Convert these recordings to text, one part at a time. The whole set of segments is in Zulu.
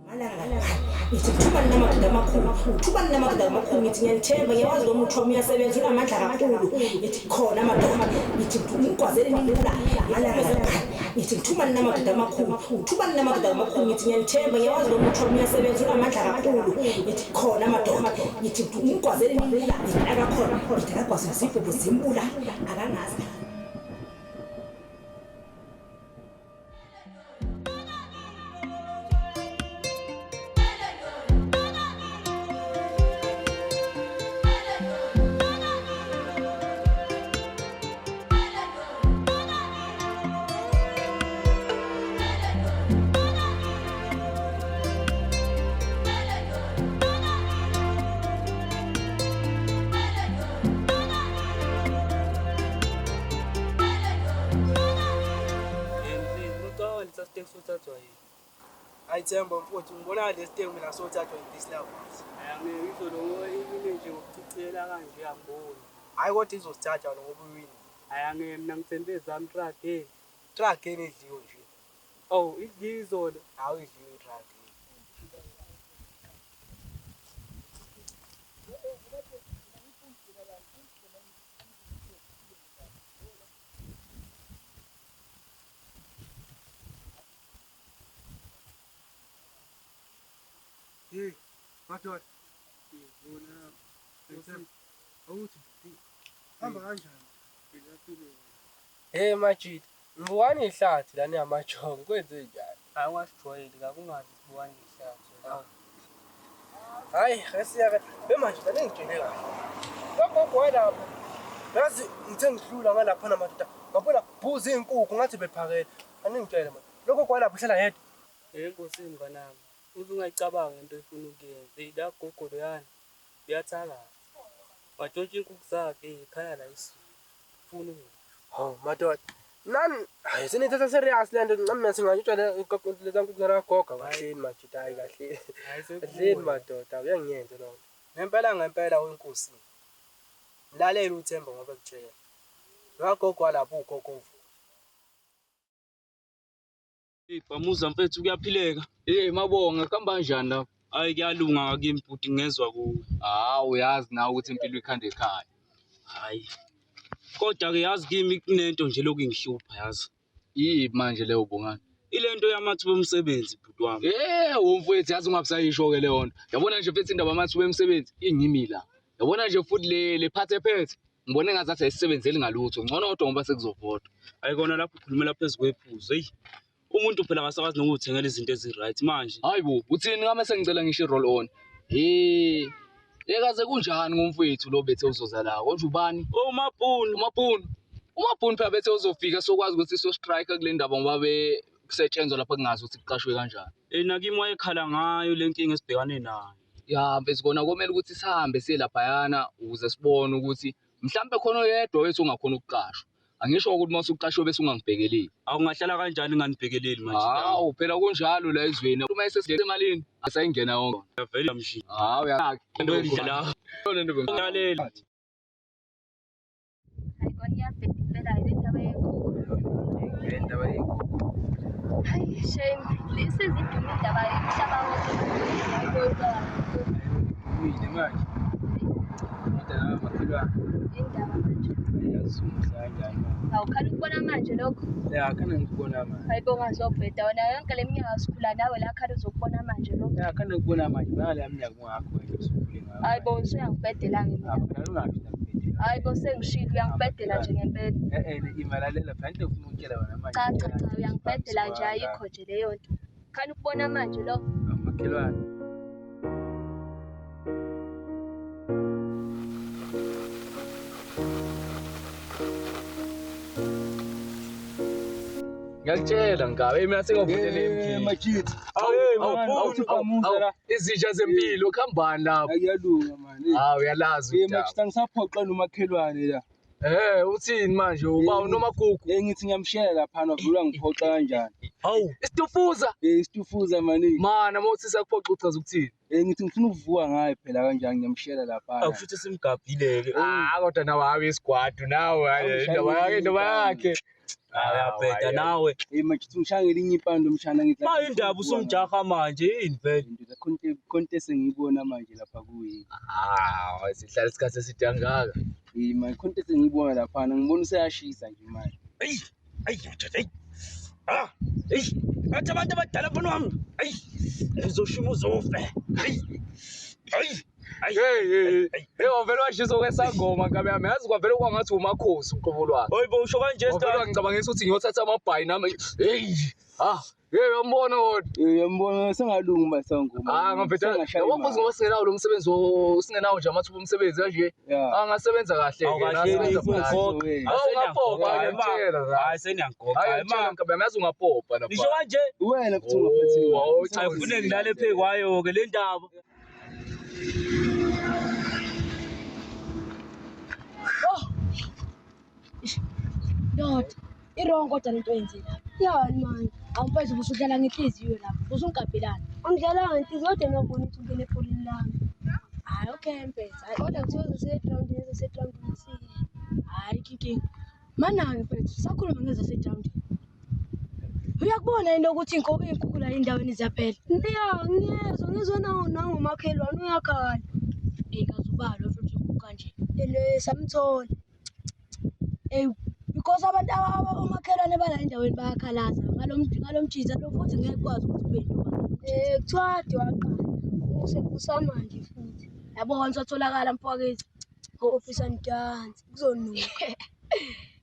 Ngithi thubani namadoda amakhulu, thubani namadoda amakhulu, ngithi ngiyanithemba, ngiyawazi lo muthi wami uyasebenza, unamandla kakhulu. Ngithi khona amadoda, ngithi ngigwazele ningibulale. Ngithi thubani namadoda amakhulu, thubani namadoda amakhulu, ngithi ngiyanithemba, ngiyawazi lo muthi wami uyasebenza, unamandla kakhulu. Ngithi khona amadoda, ngithi ngigwazele ningibulale. Ngithi akakhona, ngithi akagwazele zibhubhu zimbulale, akangazi. Hayi Themba mfowethu ngibona le siteki mina sothathwa yi-Peace Lovers. Hayi angeke izolo iwine nje ngokuciciyela kanje angiboni. Hayi kodwa izosithatha wena ngoba iwinile. Hayi angeke mina ngithembe ezami truck hey. Truck yini idliwe nje. Oh idliwe izolo. Hawu idliwe i-truck. Hey, madoda. Awuthi hamba kanjani? Hey Majid, ngibukani ihlathi lana yamajongo kwenze njani? Hayi ungasijwayeli kakungazi sibukani ngehlathi. Hayi, resiya ke. Be manje ake ngitshele kahle. Gogo walapha. Yazi ngithe ngidlula ngalapha namadoda. Ngabona bhuza izinkukhu ngathi bephakela. Aningitshele manje. Lokho kwalapha uhlala yedwa. Hey Nkosini mnganami, uze ungayicabanga into oyifuna ukuyenza. Hey la gogo loyana uyathakatha. Watshontsha inkukhu zakhe ekhaya la isizulu. Funa ungasho. Hawu madoda. Nani hayi senithatha serious le nto nami singantshela leza nkukhu zakagogo kahleni majida hayi kahle. Hayi Kahleni madoda uyangiyenza loo nto. Ngempela ngempela wenkosi. Mlalele uThemba ngoba ekutshela. Lo gogo walapha ugogo uvuka. Hey Bamuza mfethu kuyaphileka. Hey Mabonga, kuhamba kanjani lapho? Hayi kuyalunga ngakimi bhuti ngezwa kuwe. Hawu uyazi nawe ukuthi impilo ikhanda ekhaya. Hayi. Kodwa ke yazi kimi kunento nje lokhu ingihlupha yazi. Yiphi manje leyo Bongani? Ilento yamathuba omsebenzi bhuti wami. Eh, mfowethu yazi ungabusayisho ke leyo nto. Yabona nje mfethu indaba yamathuba emisebenzi ingimi la. Yabona nje futhi le le phathe phethe ngibone ngazathi ayisebenzeli ngalutho. Ngcono kodwa ngoba sekuzovotwa. Hayi kona lapho ukhulumela phezu kwephuzu. Hey. Umuntu phela akasakwazi nokuthengela izinto ezi-right manje. Hayi bo, uthini ngame sengicela ngisho i-roll on. Hey, yekaze kunjani ngomfowethu lo bethe uzoza la? Konje ubani? Oh Mabhunu. UMabhunu. UMabhunu phela bethe uzofika sokwazi ukuthi so strike kule ndaba ngoba be kusetshenzwa lapha kungazi ukuthi kuqashwe kanjani. Eh nakimi wayekhala ngayo le nkinga esibhekane nayo. Ya mfethu kona komele ukuthi sihambe siye laphayana ukuze sibone ukuthi mhlampe khona oyedwa wethu ongakhona ukuqashwa. Angisho ukuthi uma usuqashiwe bese ungangibhekeleli. Awungahlala kanjani nganibhekeleli manje? Hawu phela kunjalo la ezweni. Uma esesemalini asayingena yonke. Vele mshi. Hawu yakhe. La. Lalela. Hayi kona iyabheda impela le ndaba yenkukhu. Le ndaba yenkukhu. Hayi shame, lesizidume indaba yomhlaba wonke. Uyile manje. Kodwa nawe makhelwane Indaba manje. uyazungisa kanjani manje? Awukhani ukubona manje lokho. Ya khane ngikubona manje. Hayi bo ungazobheda wena yonke le minyaka sikhula nawe la khani uzokubona manje lokho. Ya khane ngikubona manje ngale minyaka ungakho wena usukhule ngayo. Hayi bo usuyangibhedela-ke mina. Phela ungasho nakubhedela. Hayi bo sengishilo uyangibhedela nje ngempela. Eh eh imalalela phela into ufuna ukutshela wena manje. Cha cha cha uyangibhedela nje ayikho nje leyo nto. Khani ukubona manje lokho. Makhelwane. Ngiyakutshela nkabe mina sengivotele MK. Majid. Awu, izinja zempilo kuhambani lapho? Akuyalunga mani. Hawu uyalazi Eh udaba. Majid angisaphoxa nomakhelwane la. Eh uthini manje uba unomagugu? Eh ngithi ngiyamshela lapha navula ngiphoxa kanjani. Hawu isitufuza. Eh isitufuza mani. Mana mawuthi sakuphoxa uchaza ukuthini? Eh ngithi ngifuna ukuvuka ngaye phela kanjani ngiyamshela lapha. Awushuthi simgabhile ke. Ah kodwa nawe hawe isigwadu nawe hayi indaba yakhe indaba yakhe. Uyabheda nawe. Hey manje uthi ngishaya ngelinye ipando mshana ngithi. Ma indaba usumjaha manje yini vele? Ndoda khonto esengiyibona manje lapha kuyi. Ah, sihlala isikhathi eside kangaka. Hey manje khonto esengiyibona lapha ngibona useyashisa nje manje. Eyi, eyi madoda eyi. Ah, eyi, athi abantu abadala mfana wami. Eyi, ngizoshuma uzofe. Eyi. Eyi. Hey hey hey, wavele washisa okwesangoma nkabi yami. Yazi kwavele kwangathi umakhosi uqobo lwakhe. Hayi bo usho kanje Wavele ngicabangisa ukuthi ngiyothatha amabhayi nami. Hey, ah, hey uyambona kodwa. Eh uyambona sengalungi masangoma. Ah, ngavele yabo futhi ngoba singenawo lo msebenzi singenawo nje amathuba omsebenzi kanje. Ah, ngasebenza kahle ke, ngasebenza kahle. Awungapopa ngiyakutshela. Hayi seniyangigoqa. Hayi ma nkabi yami yazi ungapopa lapha. Ngisho kanje Wena kuthi ungaphathiwe. Ayifune ngilale phezu kwayo ke le ndaba. Ndoda, i-wrong kodwa lento oyenzile lapha. Yani manje. Awumfethu ubusudlala ngenhliziyo lapha, usungigabhelana. Angidlalanga ngenhliziyo kodwa ngiyabona ukuthi ungene ebholeni lami. Hhayi okay mfethu, hhayi Kodwa kuthiwa ezasegroundini ezasegroundini siye. hhayi inkinga. Mana-ke mfethu, sakhuluma ngezasegroundini. Uyakubona yini ukuthi iy'nkukhu la endaweni ziyaphela? Ya, ngiyezwa ngizwe nangomakhelwane uyakhala. Eyi kaze ubalo mfethu iy'nkukhu kanje. And samthola. Eyi because abantu omakhelwane bala endaweni bayakhalaza ngalo mjitha lo futhi ngeke kwazi ukuthi kube yintombazane. Eh kuthiwa kade waqala. Usamanje futhi. Yabona usatholakala mfowethu. Ofisa nidanse kuzonuka.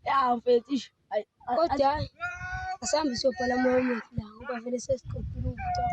Ya mfethu ish. Kodwa hhayi asambe siyobhala ama-homework la ngoba vele sesiqedile ukucofa.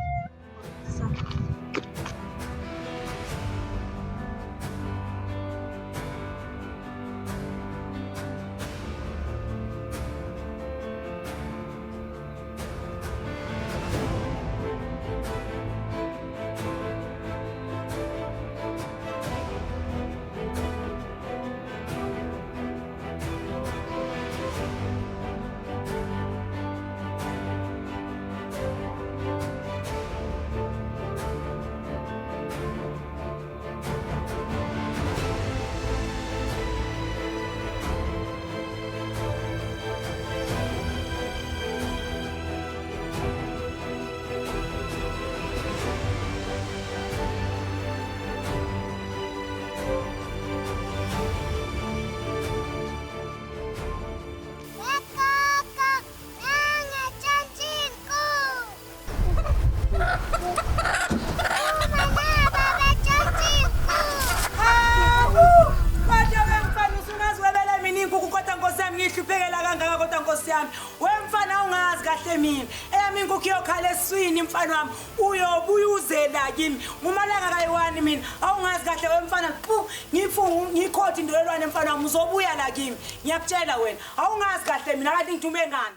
Kodwa we mfana usungaziwebela mina inkukhu kodwa nkosi yami ngihluphekela kangaka kodwa nkosi yami. We mfana ungazi kahle mina. Eyami inkukhu iyokhala eswini mfana wami. Uyobuya uze la kimi. Ngumalanga kayi-1 mina. Awungazi kahle we mfana. Pu ngifunga ngikhotha indololwane mfana wami uzobuya la kimi. Ngiyakutshela wena. Awungazi kahle mina kanti ngithume ngani.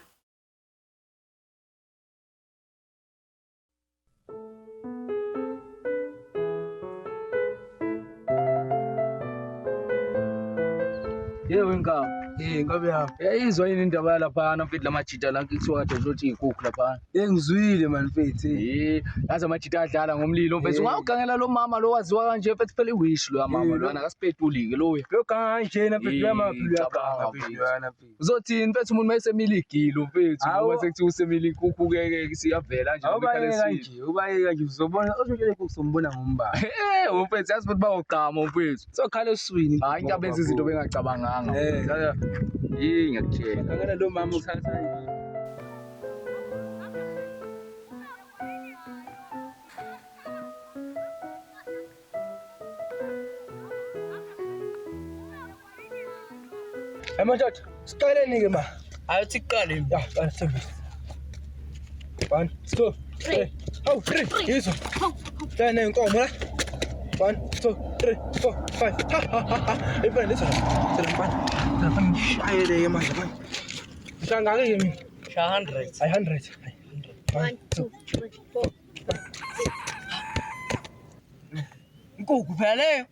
Yebo inkabi. Eh inkabi yami. Uyayizwa yini indaba yalaphana mfethu lamajita la kuthiwa kade ntshontshe iy'nkukhu laphana? Eh ngizwile man mfethu. Eh, yazi amajita adlala ngomlilo mfethu. Ungawugangela lo mama lo waziwa kanje mfethu phela iwish lo mama lwana akasipetuli-ke loya. Lo ganga kanjena mfethu loya mama phela uyaganga mfethu loyana mfethu. Uzothini mfethu umuntu mayesemile igilo mfethu ngoba sekuthiwa usemile inkukhu ke siyavela nje noma ikhala Awubayeka eswini. kanje, ubayeka kanje uzobona oshintshele inkukhu sombona ngombala. Eh, mfethu yazi futhi bawugqama mfethu. Sokhala eswini. Hayi into abenza izinto bengacabanganga. Eh. Yini ngiyakutshela. Gangela lo mama uthatha Hey madoda, siqaleni ke ma. Hayi uthi kuqale. Ya, qala sibili. 1 2 3. Hawu 3. Yizwa. Tena inkomo la. 1 2 3 4 5. Ha ha ha ha. Ifana lizwa. Sela mfana. Sela mfana ngishayele ke manje manje. Ngishangake ke mina. Sha 100. Hayi 100. 1 2 3 4. Inkukhu phela leyo.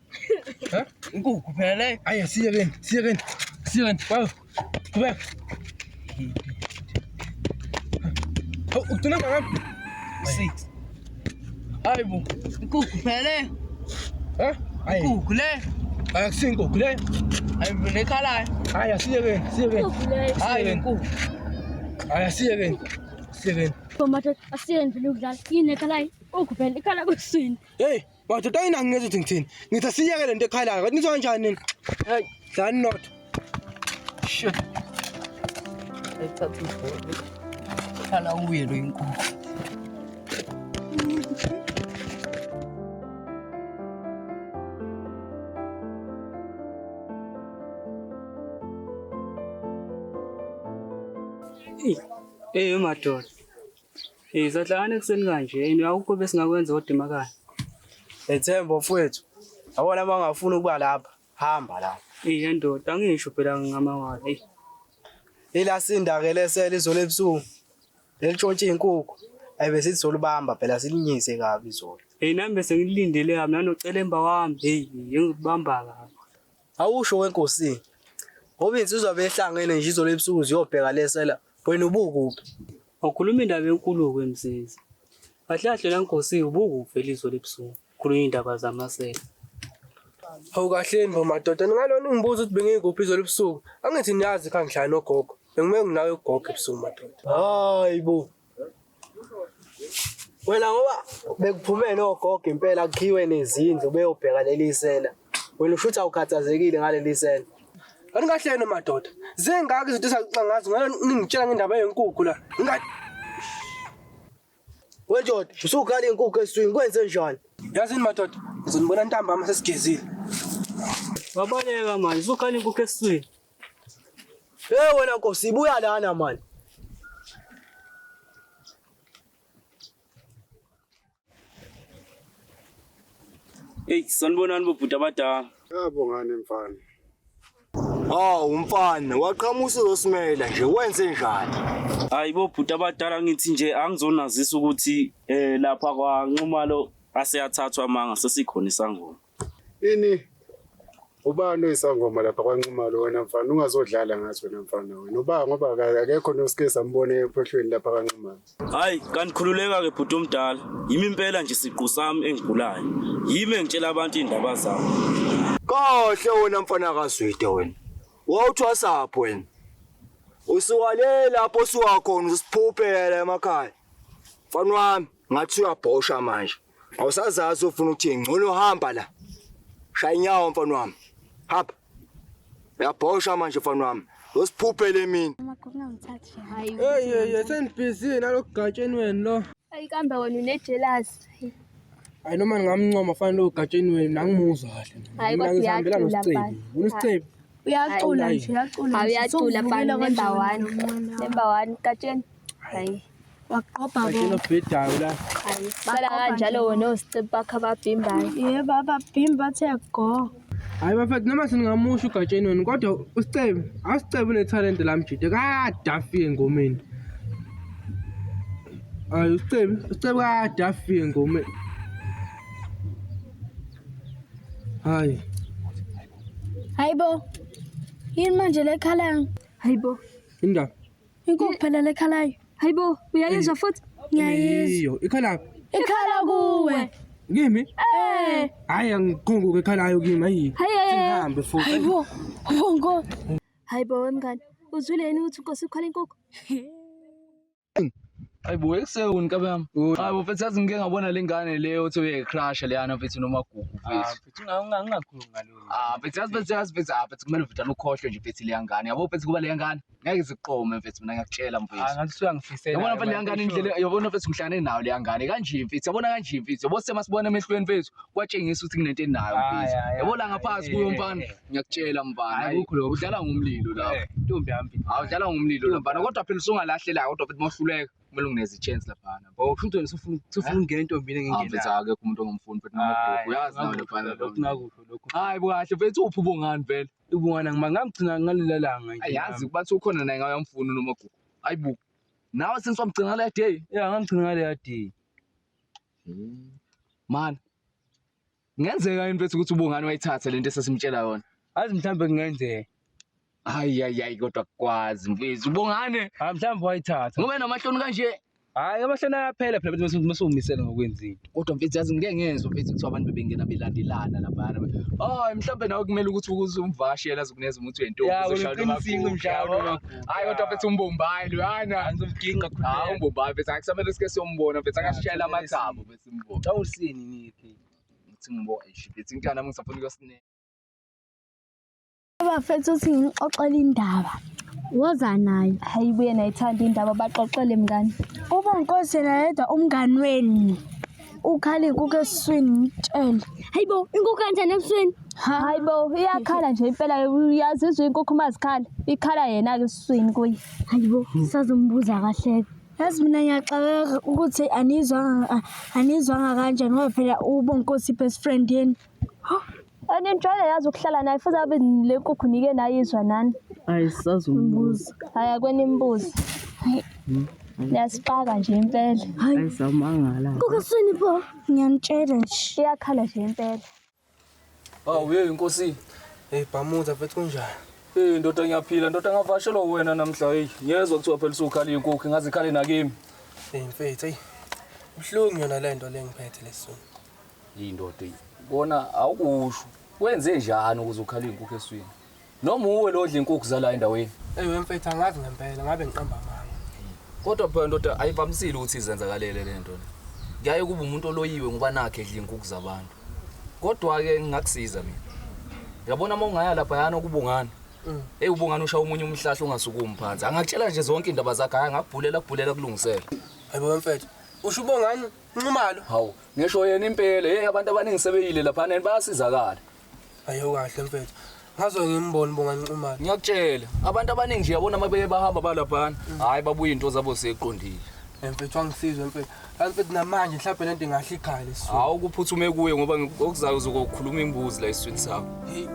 Ha? Inkukhu phela leyo. Hayi siyekeni, siyekeni. Siyekeni. Wow. Qhubeka. Hawu ugcina ngakami. 6. Hayi bo. Inkukhu phela leyo. Ha? Hayi. Inkukhu leyo. Hayi akusiyo inkukhu leyo. Hayi bo lekhalayo. Hayi asiyekeni, siyekeni. Inkukhu leyo. Hayi inkukhu. Hayi asiyekeni. Asiyekeni. Madoda asiyeni vele ukudlala. Yini ekhalayo? Ukhu phela ikhala kusini. Hey, madoda ayinangingezwa ukuthi ngithini. Ngithi asiyeke lento ekhalayo. Kanti nizwa kanjani nina? Hey, dlani not. Shit. Ayithatha ibhola. Khala uye lo inkukhu. Eh madoda. Eh sahlangana ekuseni kanje yini akukho besingakwenza kodwa emakhaya. Ethemba mfowethu. Yabona uma ungafuni ukuba lapha, hamba la. Eh ndoda angisho phela ngamawala. Hey Ilasinda-ke lesele izolo ebusuku. Lelitshontshe iy'nkukhu. Ayi besithi solibamba phela silinyise kabi izolo. Hey nami bese ngilindele kabi nanocelemba wami. Hey ngizobamba kabi. Awusho wenkosi. Ngoba insizwa behlangene nje izolo ebusuku ziyobheka lesela. Wena ubukuphi? Awukhuluma indaba enkulu ke Mzizi. Kahle kahle la Nkosi ubukuphi izolo ebusuku. Khuluma indaba zamasela. Hawu kahleni bo madoda, ningalona ungibuza ukuthi bengikuphi izolo ebusuku. Angithi niyazi kha ngihlala nogogo. Bengime nginawe ugogo ebusuku madoda. Hayi bo. Wena ngoba bekuphume nogogo impela kukhiwe nezindlu beyobheka leli sela. Wena usho ukuthi awukhathazekile ngaleli sela. Kanti kahleni madoda. Zingaka izinto esaxoxa ngazo ngalo ningitshela ngendaba yenkukhu la. Ingathi Wendoda, usukhala inkukhu eswini kwenze njani? yazini madoda, ngizonibona ntambama sesigezile. Wabaleka manje usukhala inkukhu esiswini. Hey wena Nkosi, ibuya lana mani. Hey, sanibonani bobhuti abadala. Yabongani mfana. Hawu mfana, waqhamusa uzosimela nje, wenze njani? Hayi bobhuti abadala ngithi nje angizonazisa ukuthi lapha kwaNxumalo aseyathathwa manga sesikhona isangoma. Ini ubani oyisangoma lapha kwaNxumalo wena mfana ungazodlala ngathi wena mfana wena. Uba ngoba akekho nosike sambone ephohlweni lapha kwaNxumalo. Hayi, kanti khululeka ke bhuti omdala. Yimi impela nje siqu sami engigulayo. Yimi engitshela abantu indaba zami. Kahle wena mfana kaZwide wena. Wawuthwasaphi wena? Usuka le lapho osuka khona uzosiphuphela emakhaya. Mfana wami, ngathi uyabhosha manje. Awusazazi ufuna ukuthini, ngcono hamba la. Shaya inyawo mfana wami. Hamba. Uyabhosha manje mfana wami. Uzosiphuphela emini. Hayi. Hey hey hey, senibhizi nalokugatsheni wena lo. Hayi kambe wena une-jealous. Hayi noma ningamncoma fana lo gatsheni wena angimuzwa kahle. Hayi, Mina kodwa ngizihambela uyacula noSicebi. mfana. Wena uSicebi. Uyacula Hayi. nje, uyacula. Hayi nje. uyacula mfana Sokuvukela kanje number wena 1. lo mwana. Number 1 Gatsheni. Hayi. Waqopha Gatsheni bo. obhedayo la. Hayi. Bala kanjalo wena osicebe bakho ababhimbayo. Yebo ababhimbi bathe go. Hayi bafethu noma singamusho ugatsheni wena kodwa uSicebi, awuSicebi unethalente la mjide kade afike engomeni. Hayi uSicebi, uSicebi kade afike engomeni. Hayi. Hayibo. Yini manje lekhalayo? Hayibo. Indaba. Inkukhu phela lekhalayo. Hayibo, uyayizwa futhi? Ngiyayizwa. Iyo, ikhala Ikhala kuwe. kimi? Eh. Hayi angikhongo ekhalayo kimi ayi. Hayi hayi. Singihambe futhi. Hayibo. Bongo. Hayibo wemngani. Uzwile yini ukuthi inkosi ikhala inkukhu? Hayi bo ekuseni nkabi yami. Hayi bo mfethu yazi ngike ngabona le ngane leyo othi uyayi-crush leyana mfethu nomagugu mfethu. Mfethu ungakhulumi ngalokho. Ah mfethu yazi mfethu yazi mfethu ah mfethu kumele uvele ukhohlwe nje mfethu leya ngane. Yabo mfethu kuba leya ngane ngeke ziqome mfethu mina ngiyakutshela mfethu. Ah ngathi usuyangifisela. Yabona mfethu leya ngane indlela yabona mfethu ngihlangane nayo leya ngane kanje mfethu yabona kanje mfethu yabo semasibona emehlweni mfethu kwatshengisa ukuthi kunento enayo mfethu. Yabo la ngaphansi kuyo mfana ngiyakutshela mfana. Hayi, akukho lokho. Udlala ngomlilo lapho. Ntombi yami. Hawu udlala ngomlilo la mfana kodwa phela usungalahlelaka kodwa futhi mawuhluleka kumele ungineze i-chance laphana. Oh, kusho ukuthi wena usufuna usufuna ukungena entombini Ah engingena. mfethu akekho umuntu ongamfuni mfethu nomagugu uyazi nawe laphana. Lokhu ngakusho lokho. Hayi bo kahle mfethu uphi ubongani vele? Ubungana ngamgcina ngalela langa nje. Ayazi kubathi ukhona naye ngabe uyamfuna unomagugu. Hayi bo. Nawe since wamgcina ngale day. Ya ngamgcina ngaleya day. Man. Kungenzeka yini mfethu ukuthi ubongani wayithatha lento esasimtshela yona? Azi mhlambe kungenzeka. Hayi hayi hayi kodwa akukwazi mfethu. Ubongane Hayi mhlambe wayithatha. ngoba enamahloni kanje. Hhayi amahloni ayaphela phela mfethu mase umisela ngokwenza into. Kodwa mfethu yazi ngike ngezwa mfethu kuthiwa abantu bebengena belandelana laphana. Hayi mhlawumbe nawe kumele ukuthi ukuze umvakashele azokunikeza umuthi wentombi Ya, uzoshaya noma uqinisile kuphi, umshaya yabo. noma kuphi. Hayi kodwa mfethu umbombayi loyana. Angizomginqa Hayi umbombayi mfethu akusamele sike siyombona mfethu akasishayela amathambo mfethu simbone. Xa usini niphi? Ngithi ngibona eish mfethu inkinga nami ngisafuna ukuyosine. Bafethu uthi ngixoxele indaba. Woza nayo. Hayi buye nayithanda indaba baxoxele mngani. Uba nkosi yena yedwa umngani wenu. Ukhala inkukhu esiswini ngitshele. Hayibo, inkukhu kanjani ebusweni? Hayibo, iyakhala nje impela uyazizwa inkukhu mazikhala. Ikhala yena ke esiswini kuye. Hayibo, sazombuza kahle. Yazi mina ngiyaxakeka ukuthi anizwanga anizwanga kanjani ngoba phela uBonkosi best friend yenu. Anijwayele yazi ukuhlala naye futhi abe le nkukhu nike nayizwa nani. Hayi sazombuza. Hayi akweni imibuzo. Niyasixaka nje impela. Hayi samangala. Inkukhu esiswini pho ngiyanitshela nje. Iyakhala nje impela. Hawu hey inkosi. Hey Bhamuza mfethu kunjani? Hey ndoda ngiyaphila ndoda ngavashelwa wena namhla hey. Ngiyezwa kuthiwa phela usukhala inkukhu ngaze ikhale nakimi. Hey mfethu hey. Buhlungu yona le nto le ngiphethe lesiswini. Yindoda kona awukusho. Wenze njani ukuze ukhale inkukhu eswini? Noma uwe lo odla inkukhu zala endaweni. Hey we mfethu angazi ngempela ngabe ngiqamba amanga. Kodwa phela ndoda ayivamisile ukuthi izenzakalele le nto le. Kuyaye kube umuntu oloyiwe ngoba nakhe edla inkukhu zabantu. Kodwa-ke ngingakusiza mina. Uyabona uma ungaya laphayana kubongani. Hey ubongani ushaya omunye umhlahlo ongasukumi phansi. Angakutshela nje zonke indaba zakhe, hayi angakubhulela kubhulela kulungisele. Hayibo mfethu. Usho ubongani Nxumalo? Hawu, ngisho yena impela. Hey abantu abaningi sebeyile laphana and bayasizakala. Ayo kahle mfethu. Ngazo ngimbona ubongani Nxumalo. Ngiyakutshela, abantu abaningi nje yabona uma beye bahamba balaphana, hayi babuye into zabo seqondile. Mfethu wangisizwe mfethu. Yazi mfethu namanje mhlawumbe lento ingahle ikhale esiswini. Hawu kuphuthume kuye ngoba okuzayo uzokukhuluma imbuzi la esiswini sakho. Hey.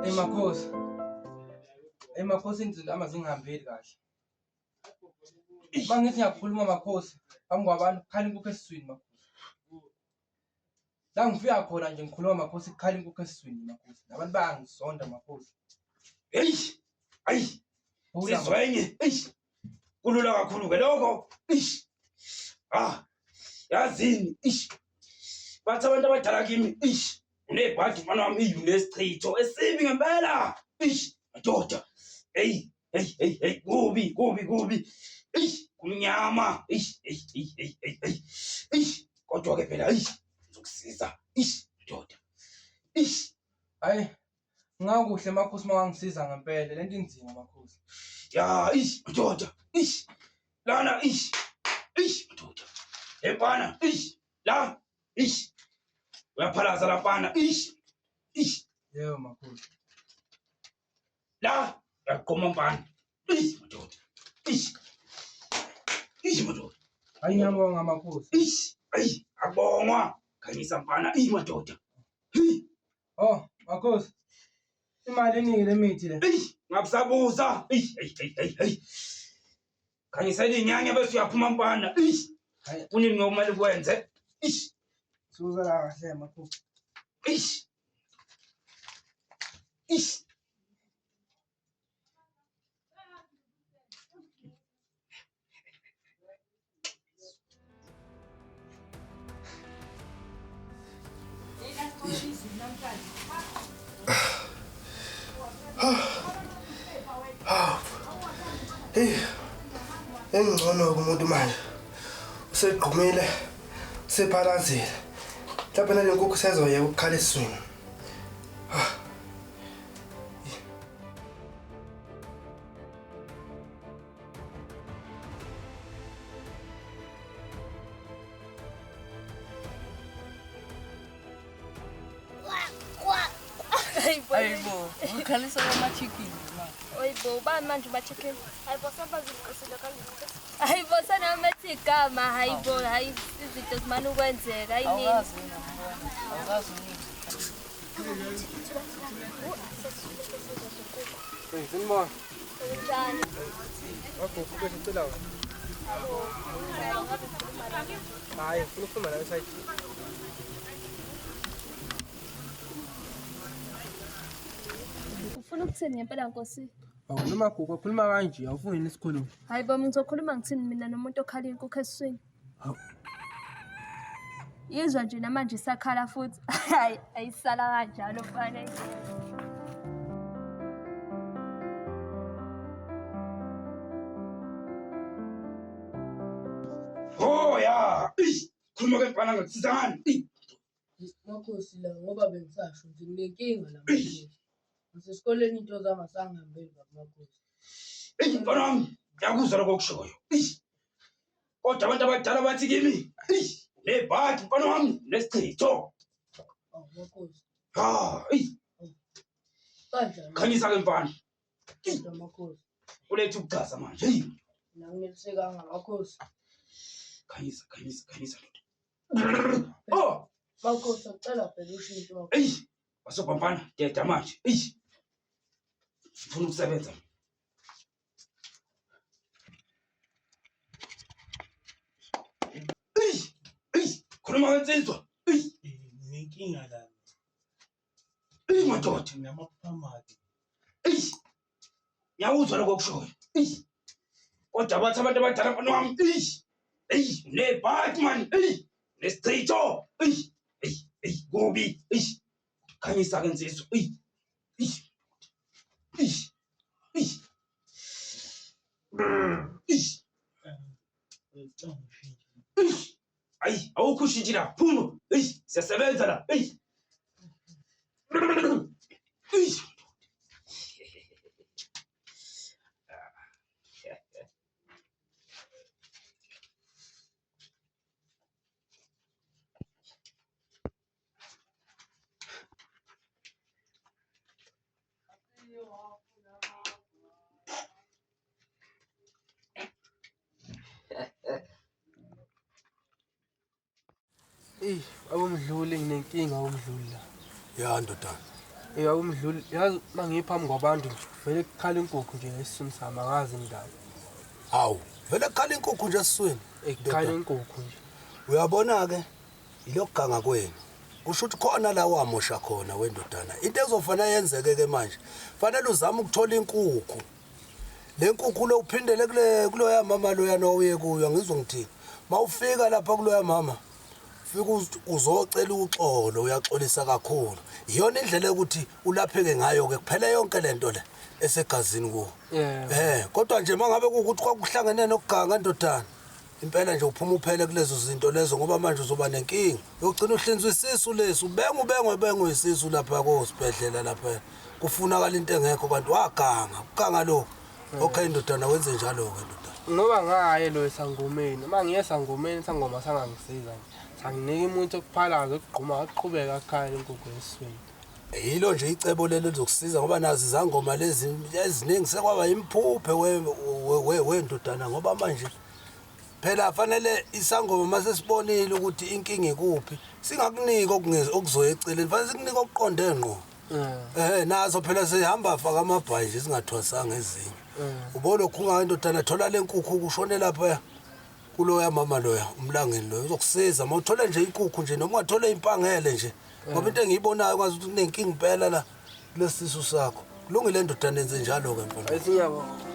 Hey makhosi. Hey makhosi izinto amazingihambeli kahle. Mangithi ngiyakhuluma makhosi phambi kwabantu kukhala inkukhu esiswini makhosi. La ngifika khona nje ngikhuluma makhosi kukhala inkukhu esiswini makhosi. Nabantu bayangizonda makhosi. Hey, ayi. Sizwenye. Eish. Kulula kakhulu ke lokho. Eish. Ah. Yazini, eish. Bathi abantu abadala kimi, eish. Unebhadi mfana wami unesichitho esibi ngempela. Eish, madoda. Hey, hey, hey, hey, kubi, kubi, kubi. Eish, kumnyama. Eish, eish, eish, eish, eish, eish. Eish, kodwa ke phela eish, ngizokusiza. Eish, madoda. Eish. Hayi. Ngakuhle makhosi mawangisiza ngempela lento inzima makhosi. Ya, eish, madoda. Eish. Lana, eish. Eish, madoda. Hey mfana, eish. La, eish. Uyaphalaza la mfana, eish. Eish. Yebo makhosi. La, uyaqoma mfana. Eish, madoda. Eish. Eish, madoda. Hayi ngiyabonga makhosi. Eish, ayi, akubongwa. Khanyisa mfana, eish madoda. Hey. Oh, makhosi. Imali eningi le mithi le. Eish, ngakusabuza. Eish, eish, eish, eish, eish. Khanyisela inyanya bese uyaphuma mfana. Eish. Kunini ngokumele ukwenze? Eish. Suza la kahle makhosi. Eish. Eish. Hey. Engcono umuntu manje. Usegqumile. Usephalazile. Mhlawumbe nale nkukhu sezoyeka ukukhala esiswini. Hayibo, ukhalisa kwama-chicken manje. Hayibo, ubani manje uma-chicken? Hayibo samba ziqisile kanje. Hayibo sanamathi igama, hayibo, hayi izinto zimane ukwenzeka, hayi nini. Awukazi wena mbona, awukazi unini. Hey, sanibona. Kunjani? Wagogo bese cela wena. Hayi, ngifuna ukukhuluma nawe esayidini. Ufuna ukuthini ngempela Nkosi? Awu noma gugu khuluma kanje, awufuni yini isikhulumo? Hayi bo, ngizokhuluma ngithini mina nomuntu okhala inkukhu esiswini? Hawu. Yizwa nje namanje isakhala futhi. Hayi, ayisala kanjalo mfana. Oh ya. Eish, khuluma ke mfana ngakusiza ngani? Eish, Makhosi la ngoba bengisasho nje nginenkinga la makhosi. Ngisesikoleni into zami asangihambeli baba makhosi. Eish mfana wami, ngiyakuzwa lokho okushoyo. Eish. Kodwa abantu abadala bathi kimi, eish, unebhadi mfana wami, nesichitho. Awu makhosi. Ha, eish, Kanjani khanyisa ke mfana. kodwa makhosi? Ulethe ukuchaza manje. Eish, Mina nginelisekanga makhosi. khanyisa, khanyisa, khanyisa ndoda. Oh, Makhosi ngicela phela ushintsho makhosi. eish, wasoba mfana, deda manje. Eish. Ngifuna ukusebenza. Eish, eish, khuluma kensizwa. Eish, Nginenkinga la. eish madoda. Nginamaphupho amabi. Eish. Ngiyakuzwa lokho okushoyo. Eish. Kodwa bathi abantu abadala mfana wami, eish. Eish, unebhadi man, eish. Nesichitho. Eish, eish, eish, kubi. Eish. Khanyisa ke nsizwa. Eish. Eish. Eish. Eish. Eish. Ngicela ngishintshe. Eish. Ayi, awukho ushintshi la. Phuma. Eish, siyasebenza la. Eish. Eish. Eyi, abomdluli nginenkinga abomdluli la. Ya ndodana. Eyi abomdluli, yazi uma ngiphambi kwabantu nje vele kukhala inkukhu nje esiswini sami angazi indaba. Hawu, vele kukhala inkukhu nje esiswini. Eyi kukhala inkukhu nje. Uyabona-ke ilokuganga kwenu. Kusho ukuthi khona la wamosha khona wendodana. Into ezofanele yenzeke-ke manje, fanele uzame ukuthola inkukhu. Le nkukhu le uphindele kule kuloya mama loyana owuye kuyo, angizwa ngithini. Mawufika lapha kuloya mama, fika uzocela uxolo, uyaxolisa kakhulu. Iyona indlela yokuthi ulapheke ngayo-ke kuphela yonke le nto le esegazini kuwo. Yeah. Kodwa nje mangabe kuwukuthi kwakuhlangene nokuganga ndodana, impela nje uphuma uphele kulezo zinto lezo ngoba manje uzoba nenkinga. Uyogcina uhlinzwa isisu lesi, ubenga ubengwe ubengwe isisu lapha kosibhedlela lapha. Kufunakala into engekho kanti waganga, ukuganga lo. Okay ndodana wenze njalo-ke ndodana. Ngoba ngaye lo esangomeni, uma ngiye esangomeni isangoma sangangisiza nje. Sanginika imuntu okuphalaza okugquma aqhubeka akhala inkukhu esiswini. Yilo nje icebo leli lizokusiza ngoba nazi izangoma lezi eziningi sekwaba imphuphe wendodana ngoba manje phela fanele isangoma mase sibonile ukuthi inkinga ikuphi singakuniki okuzoya eceleni, fanele sikunike okuqonde ngqo. Nazo phela sihamba faka amabhayi nje singathwasanga ezinye. Ubona lokhu ungayindodana thola le nkukhu kushone lapha kuloya mama loya umlangeni loyo uzokusiza. Uma uthole nje inkukhu nje noma ungathole impangele nje ngoba into engiyibonayo ngazi ukuthi kunenkinga impela la kulesisu sakho. Kulungile ndodana enze njalo-ke mfana. Ayi ngiyabonga.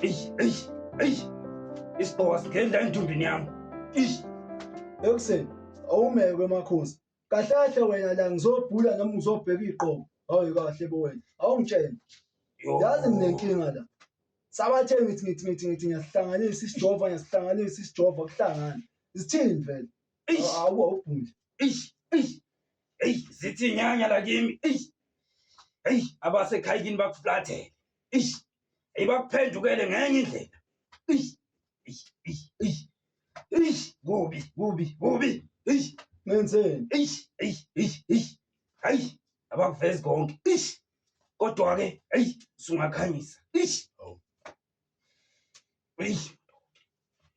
Eish, eish, eish. Isigqoko singena entumbini yami. Eish. Ekuseni awumekwe makhosi. Kahle kahle wena la ngizobhula noma ngizobheka iqomo. Hayi kahle bo wena. Awungitshele. Yazi nginenkinga la. Sabathe ngithi ngithi ngithi ngithi ngiyasihlanganisa isijova ngiyasihlanganisa isijova kuhlangana. Isithini vele? Eish. Awu awubhuli. Eish, eish. Eish, zithi inyanya la kimi. Eish. Eyi abasekhaya kini bakuflathele. Eish. Eyi bakuphendukele ngenye indlela. Eish. Eish, eish, eish. Eish, kubi, kubi, kubi. Eish. Ngenzeni? Eish, eish, eish, eish. Hayi, abakuvezi konke. Eish. Kodwa ke, eyi, usungakhanyisa. Eish. Eish.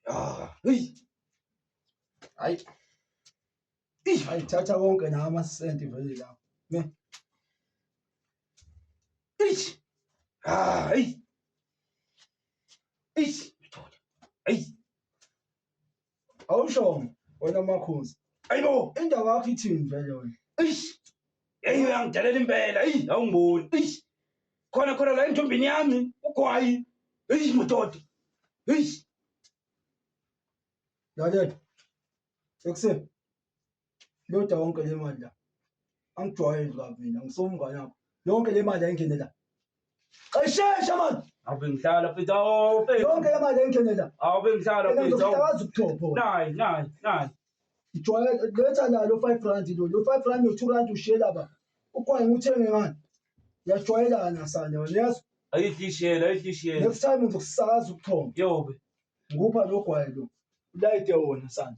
Ah, eish. Hayi. Hayi thatha konke nawo amasenti vele la. Ne. Eish. Ah, eish. Eish. Eish. Awusho wena makhosi. Ayibo. Indaba yakho ithini vele wena? Eish. Hey uyangidelela impela. Eish, awungiboni. Eish. Khona khona la entombini yami ugwayi. Eish madoda. Eish. Lalela. Ekuseni. Loda wonke le mali la. Angijwayeli kabi mina, ngisomngane wakho. Yonke le mali ayingene la. Qeshesha mani. Awube ngihlala mfethu, awu mfethu. Yonke le mali ayingene la. Awube ngihlala Mina mfethu. ngizokuhlakaza ubuchopho. wena. Nayi, nayi, nayi. Ijwayele letha la lo 5 rand lo. Lo 5 rand no 2 rand ushiye lapha. Ugwayi ngikuthenge ngani? Uyajwayelana sana wena yazi. Ayihlishela, ayihlishela. Next time ngizokusakaza ubuchopho. Yobe. Ngikupha lo gwayi lo. Ulayite wona sana.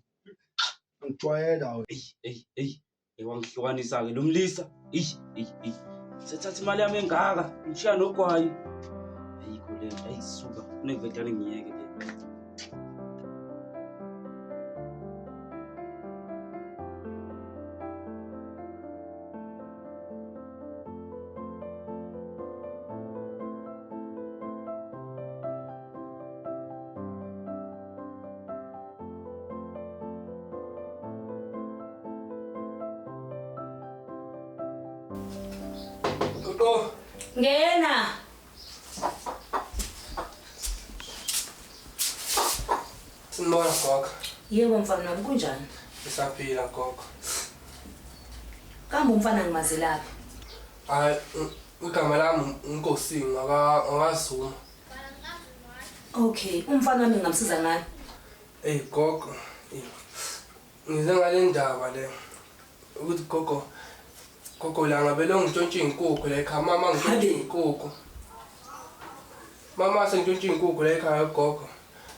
Ngijwayela wena. Eyi, eyi, eyi. Wangihlukanisa-ke lo mlisa. Eyi, eyi, eyi. Sethatha imali yami engaka, ngishiya nogwayi. Ayikho le nto, ayisuka. Kunevedane ngiyeke le. Gogo. Ngena. Sinibona gogo. Yebo mfana wami kunjani? Ngisaphila gogo. Kambe umfana ngimazelaphi? Hayi igama lami uNkosi ngakaZuma. Okay, umfana wami ngingamsiza ngani? Ey gogo. Ngize ngale ndaba le ukuthi gogo gogo la ngabe lo ngitshontshe inkukhu la ekhaya mama ngitshontshe inkukhu. Mama sengitshontshe inkukhu la ekhaya gogo.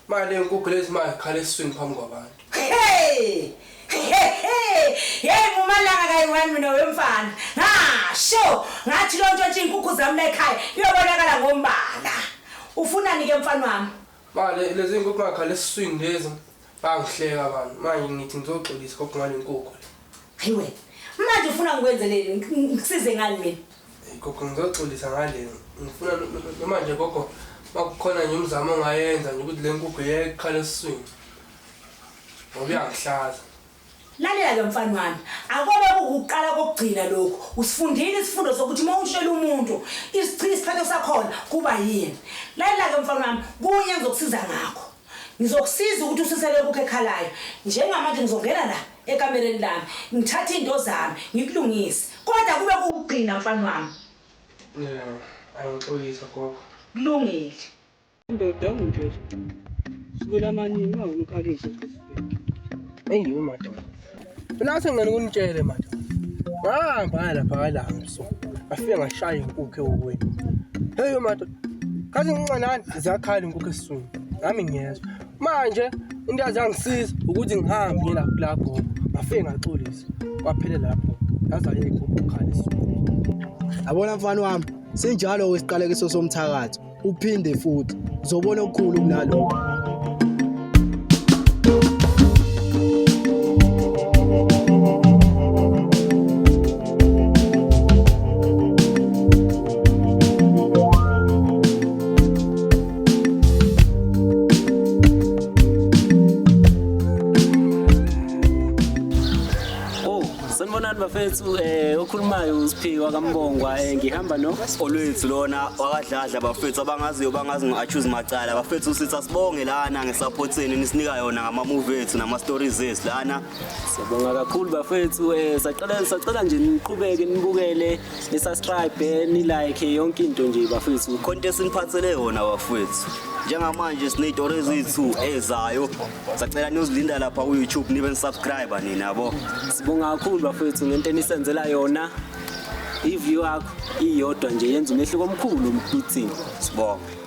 Manje le nkukhu lezi manje khala esiswini phambi kwabantu. Hey! Hey! Hey! Hey ngumalanga kayi-one mina wemfana. Ngasho ngathi lo ntshontshe inkukhu zami la ekhaya iyobonakala ngombala. Ufunani ke mfana wami? Manje lezi nkukhu ngakhala esiswini lezi bangihleka abantu. Manje ngithi ngizoxolisa gogo ngale nkukhu le. Hayi wena. Manje ufuna ngikwenzeleni? Ngikusize ngani mina? Gogo ngizoxolisa ngale. Ngifuna noma nje gogo makukhona nje umzamo ongayenza nje ukuthi le nkukhu iyeke ikhala esiswini. Ngoba iyangihlaza. Lalela-ke mfana wami, akobe kuwukuqala kokugcina lokhu. Usifundile isifundo sokuthi uma ushela umuntu isiphetho sakhona kuba yini. Lalela-ke mfana wami, kunye engizokusiza ngakho. Ngizokusiza ukuthi ususe le nkukhu ekhalayo. Njengamanje ngizongena la ekamereni lami, ngithathe iy'nto zami, ngikulungise. Kodwa kube kuwukugcina mfana wami. Yeah, angixolisa gogo. Kulungile. Indoda ungitshela. Sukela amaningi ungawumkhalisa. Eyi madoda. Mina sengicela ukunitshele madoda. Ngahamba ngaya lapha kalanga so. Ngafike ngashaya inkukhu ewokweni. Hey madoda. Kazi ngincanani ziyakhala inkukhu esiswini. Nami ngiyezwa. Manje into yazangisiza ukuthi ngihambe ngiye lapha kula gogo. Ngafike ngaxolisa. Kwaphele lapho. Yaze ayekho inkukhu ukukhala esiswini. Yabona mfana wami, sinjalo isiqalekiso somthakathi. Uphinde futhi uzobona okukhulu kunalokho. Oh, sanibonani bafethu okhulumayo uSiphiwa kaMbongwa ngihamba no Olwethu lona wakadladla bafethu abangaziyo bangazi ngo-accuse macala bafethu sithi asibonge lana ngesupport yenu nisinika yona ngama-movie ethu nama-stories ethu lana. Siyabonga kakhulu bafethu sacela nje niqhubeke nibukele ni-subscribe ni-like yonke into nje bafethu. Khona into esiniphathele yona bafethu. Njengamanje siney'tori eziyi-2 ezayo. Sacela niyozilinda lapha ku-YouTube nibe nisubscribe nina yabo. Sibonga kakhulu bafethu ngento enisenzela yona. I-view yakho iyodwa nje yenza umehluko omkhulu kithina. Sibonge.